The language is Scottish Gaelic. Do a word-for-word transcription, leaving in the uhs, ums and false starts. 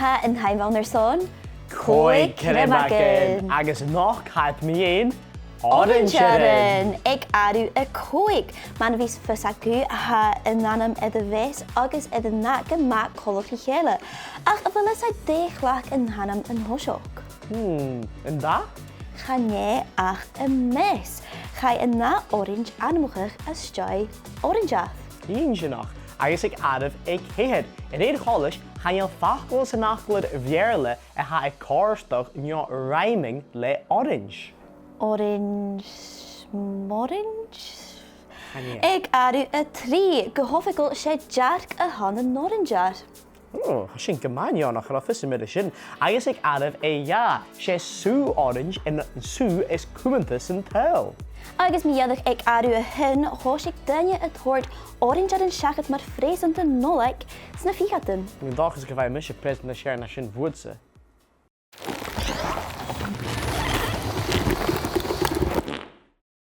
Tha an t-àm ann airson còig creimeagan. Agus a-nochd tha mi fhìn, orainsearan, aig àireamh a còig. Mar a bhios fios agaibh, tha an t-ainm air a mheas agus air an dath gu math coltach ri chèile. Ach a bheil fhios agaibh dè chleachd an t-ainm an toiseach? Hmm, an dath? Chan e ach am meas. Chaidh an dath orains ainmeachadh às dèidh orainsear. Inntinneach. Agus aig àireamh a ceithir. An aon choltas, chan eil facal san fhaclair Bheurla a tha a' còrdadh no rhyming le orains. Orains, morains? Chan e. Aig àireamh a trì, gu h-oifigeil, 's e dearc a th' ann an orainsear. Ò, tha sin gu math neònach, cha robh fios agam air sin. Agus aig àireamh a dhà, 's e sùgh orains an sùgh as cumanta san t-saoghal. Agus mu dheireadh aig àireamh a h-aon, thòisich daoine a' toirt orainsearan seachad mar phreusant an Nollaig sna ficheadan. Tha mi an dòchas gum faigh mise preusant nas fheàrr na sin bhuatsa.